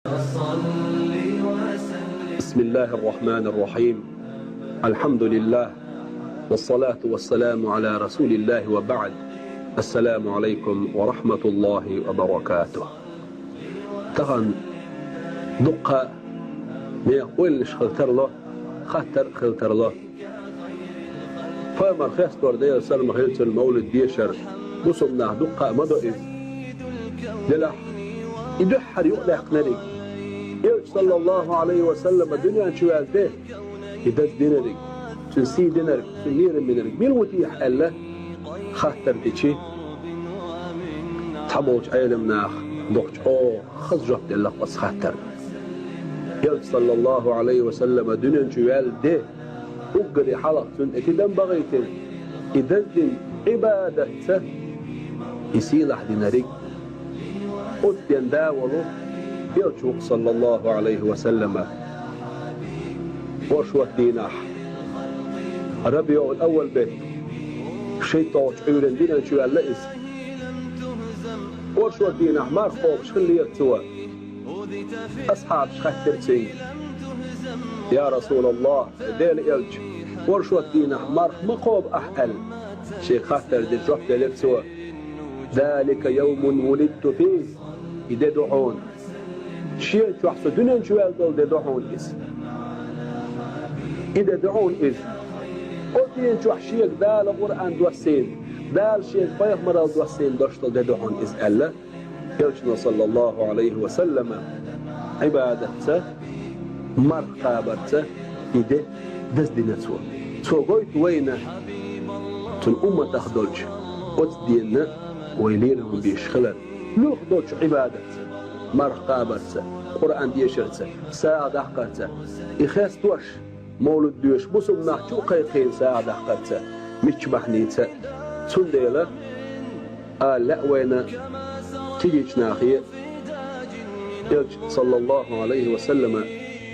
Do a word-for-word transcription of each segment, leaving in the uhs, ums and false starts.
بسم الله الرحمن الرحيم. الحمد لله، والصلاة والسلام على رسول الله، وبعد. السلام عليكم ورحمة الله وبركاته. Тахан дукха мех ойланаш хила тарлу, хаттар хила тарлу. Пайхамар хестор, Делан салам хилда цунна, мовлид дешар бусалба наха дукха а ма до иза. Делахь, и дуьххьара юкъадаьккхинарг, Элча, саллаллаху Ӏалайхи ва саллама, дуьнен чу ваьлла де, и даза динарг, цуьнан сий динарг, цуьнан лерам бинарг мила ву техьа аьлла, хаттар дичи, цхьаболчу Ӏеламнаха дукха чӀогӀа хаза жоп делла оцу хаттарна. Элча, саллаллаху Ӏалайхи ва саллама, дуьнен чу ваьлла де, уггаре хьалха цунна тӀе тидам бахийтина, и даза дина Ӏибадатца и сийлахь динарг. Оцу ден да волу Элча ву-кх, саллаллаху Ӏалайхи ва саллама. Оршот дийнахь, РабиӀул-Аввал беттан шийтталгӀачу Ӏуьйранна дуьнен чу ваьлла иза. Оршот дийнахь марха кхобуш хиллера цо. Асхьабаша хаьттира цуьнга: «Я Расулаллах, Делан Элча, оршот дийнахь марха ма кхобу ахь?» — аьлла, шега хаттар дира, жоп делира цо: «Залика йовмун вулидту фийхи». И де ду хьуна. Шен чохь со дуьнен чу ваьлла долу де ду хьуна иза. И де ду хьуна иза. Оцу ден чохь шега Дала Къуръан доссийна, Дала шега пайхамаралла доссийна долуш долу де ду хьуна иза аьлла, Элчано, саллаллаху Ӏалайхи ва саллама, Ӏибадатца, марха кхабарца и де даза дина цо. Цо гойту вайна, цуьнан умматах долчу оцу денна вай лерам беш хилар. Муьлха долчу Ӏибадатца, марха кхабарца, Къуръан дешарца, сагӀа даккхарца, и хестош, мовлид доьшуш, бусалба нах чу а кхайкхийна сагӀа даккхарца, мичча бахьаница. Цундела ала лаьа вайна, кегийчу нахе, Элча, саллаллаху Ӏалайхи ва саллама,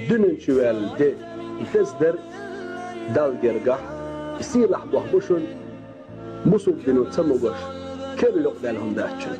дуьнен чу ваьлла де и даза дар Далла гергахь, и сийлахь бохь бу шуна, бусалба дино ца могуш, керла юкъадаьлла хӀума дац шуна иза.